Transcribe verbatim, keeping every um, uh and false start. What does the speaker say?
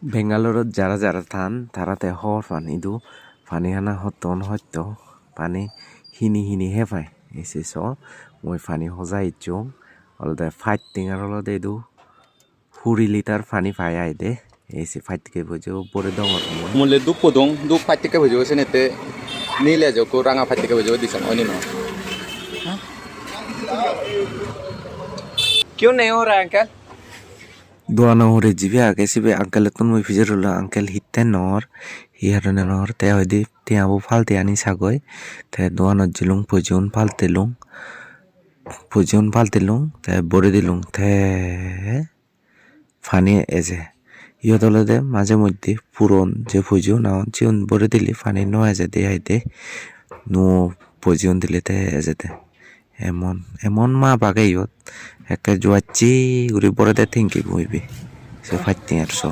Bangalore-ot jara jara tan, tara te hobor pan idu pani hana hotton hoito, pani hini hini hei pai. Ei se so, mui pani hoja icchung, olode five tengar olode idu huri litar pani pai ai de. Ei se five tenga bojo bore dongor mui. Mui le duk podong, duk five tenga bojo senette nile jokko ranga five tenga bojo disan oni no. क्यों नहीं हो रहा है, uncle? Doano hure jibe age sibe uncle-ottun mui pijor gulung, "Uncle, hitte nor, hi harone nor?" Te hoide, "Tengabo palte ani sagoi." Te doanot jilung, pojigun paltelung, pojigun paltelung, te bore dilung, te pani eje. Iyot olode maje moddhe puron je pojigun agon, sigun bore dile pani no ejede ai de, nuo pojigun dile te ejede. Emon, emon map age iyot, ekke juacche guri borede tenki bo ibe. Se five tengar so.